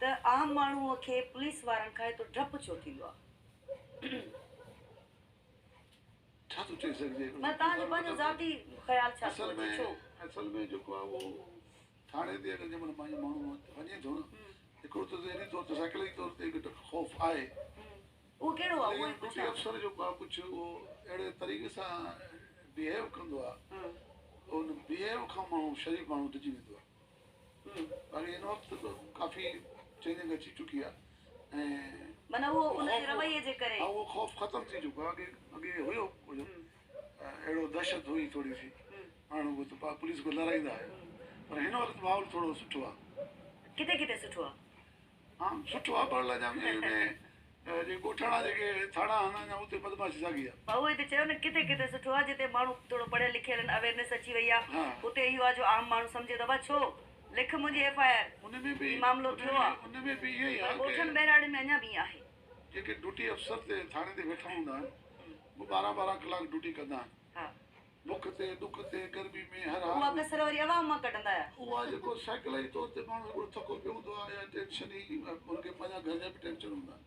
ته عام ماڻهوء کي پوليس وارن کان ايترو ڊپ ڇو ٿيندو آهي؟ ڇا ٿو چئي سگهجي؟ معنيٰ توهان جو پنهنجو ذاتي خيال ڇا ٿو اصل اچي ۾ ڇو؟ اصل ۾ جيڪو آهي اهو ٿاڻي تي اگر جنهن مهل پنهنجو ماڻهو وڃي ٿو نه هڪڙو ته ذهني طور تي سائيڪلاجي طور تي هڪ خوف آهي. اهو ڪهڙو آهي اهو ئي ليڪن ڊيوٽي پڇان. افسر جيڪو آهي ڪجهه اهو اهڙي طريقي سان بيهيو ڪندو آهي ان بيهيو کان ماڻهو شريف ماڻهو ڊڄي ويندو آهي. باقي هن وقت ته ڪافي چينجنگ اچي چڪي آهي ۽ معنيٰ اهو ان جي رويي جي ڪري. ها اهو خوف ختم ٿي چڪو آهي اڳي اڳي هيو ڪجهه اهڙو دهشت هئي ٿوري سي هاڻ اهو ته پوليس کي لڙائيندا آهيو پر هن وقت ماحول ٿورو سٺو آهي. ڪٿي ڪٿي سٺو آهي؟ عام سٺو آهي پر اڃا ان ۾ جيڪي ڳوٺاڻا جيڪي ٿاڻا آهن اڃا اتي بدمعاشي ساڳي آهي. اهو ئي ته چيو نه ڪٿي ڪٿي سٺو آهي جتي ماڻهو ٿورو پڙهيل لکيل آهن اويرنيس اچي وئي آهي اتي اهو آهي جو عام ماڻهو سمجهي ٿو ابا ڇو لک منهنجي ايف I R هي معاملو ٿيو آهي ان ۾ به اهو ئي پر آهي ڳوٺن ٻهراڙين ۾ اڃا به ائين آهي. جيڪي ڊيوٽي افسر تي ٿاڻي تي ويٺا هوندا آهن اهي ٻارهن ٻارهن ڪلاڪ ڊيوٽي ڪندا آهن. بک تي، ڏک تي، گرمي ۾، هر حال اها ۾. ڪسر وري عوام مان ڪڍندا آهيا. اها جيڪو سائيڪلاجي طور تي ماڻهو هڪڙو ٿڪو پيو هوندو آهي يا ٽينشن ئي هن کي پنهنجا گهر جا به ٽينشن هوندا آهن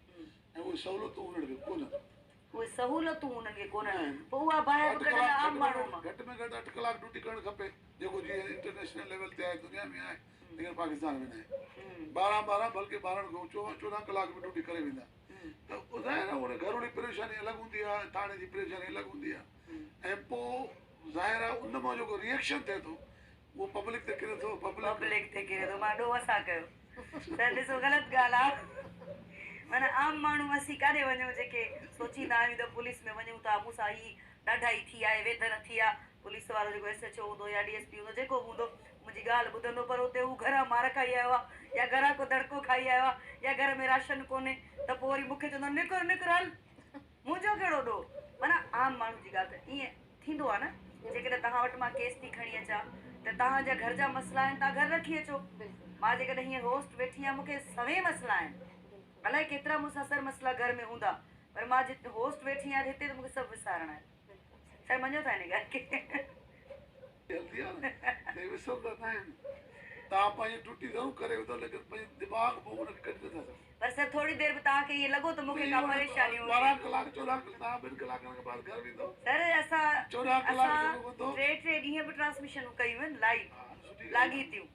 ۽ اهي سهولتون انهن کي ڪونهن. اهي سهولتون انهن کي ڪونهن پوء اها باهه به ڪڍندا عام ماڻهو مان. گهٽ ۾ گهٽ اٺ ڪلاڪ ڊيوٽي ڪرڻ کپي جيڪو جيئن انٽرنيشنل ليول تي آهي دنيا ۾ آهي ليڪن پاڪستان ۾ ناهي. ٻارهن ٻارهن بلڪه ٻارهن کان چوڏهن ڪلاڪ به ڊيوٽي ڪري ويندا ته ظاهر آهي ان گهر واري پريشاني الڳ هوندي آهي ٿاڻي جي پريشاني الڳ هوندي آهي. ۽ پوء ظاهر آهي ان مان جيڪو ري ايڪشن ٿئي ٿو اهو پبلڪ تي ڪري ٿو پبلڪ. پبلڪ تي ڪري ٿو مان ڏوهه اسان ڪيو ته ڏسو غلط ڳالهه آ معنيٰ عام ماڻهو اسين ڪاڏي وڃون جيڪي سوچيندا آهيون ته پوليس ۾ وڃون ٿا مون سان هي ڏاڍائي ٿي آهي ويڌن ٿي آ پوليس وارو جيڪو ايس ايڇ او هوندو يا ڊي ايس پي هوندو جيڪو به هوندو منهنجي ڳالهه ٻڌندو پر اتي هو گهران مار کائي آيو آ يا گهران ڪو دڙڪو کائي آيو آ يا گهر ۾ راشن ڪونهي ته پوء وري مون کي چوندو نڪر نڪر هل منهنجو ڪهڙو ڏوهه؟ معنيٰ عام ماڻهو جي ڳالهه ته ائين ٿيندو آهي نه، جيڪڏهن توهان وٽ مان ڪيس ٿي کڻي اچان ته توهان جا گهر جا مسئلا آهن توهان گهر رکي اچو. مان جيڪڏهن هينئر هوسٽ ويٺي آهيان مون کي سوين مسئلا آهن، الائي ڪيترا مون سان سر مسئلا گهر ۾ هوندا پر مان جت هوسٽ ويٺي آهيان هتي ته مون کي سڀ وسارڻا آهن. سر مڃو ٿا ان ڳالهه کي؟ هلندي آهي نه ته اهي وسرندا ناهن. توهان پنهنجي ڊيوٽي ضرور ڪري ويندؤ ليڪن پنهنجي دماغ مان ان کي ڪڍي نٿا سگهو. پر سر ٿوري دير به توهان کي ائين لڳو ته مون کي ڪا پريشاني هوندي. ٻارهن ڪلاڪ چوڏهن ڪلاڪ توهان ٻن ڪلاڪن کان بعد گهر ويندؤ. سر اسان چوڏهن ڪلاڪ اسان جيڪو ڪندو. ٽي ٽي ڏينهن به ٽرانسميشنون ڪيون آهن لائيو لاڳيتيون.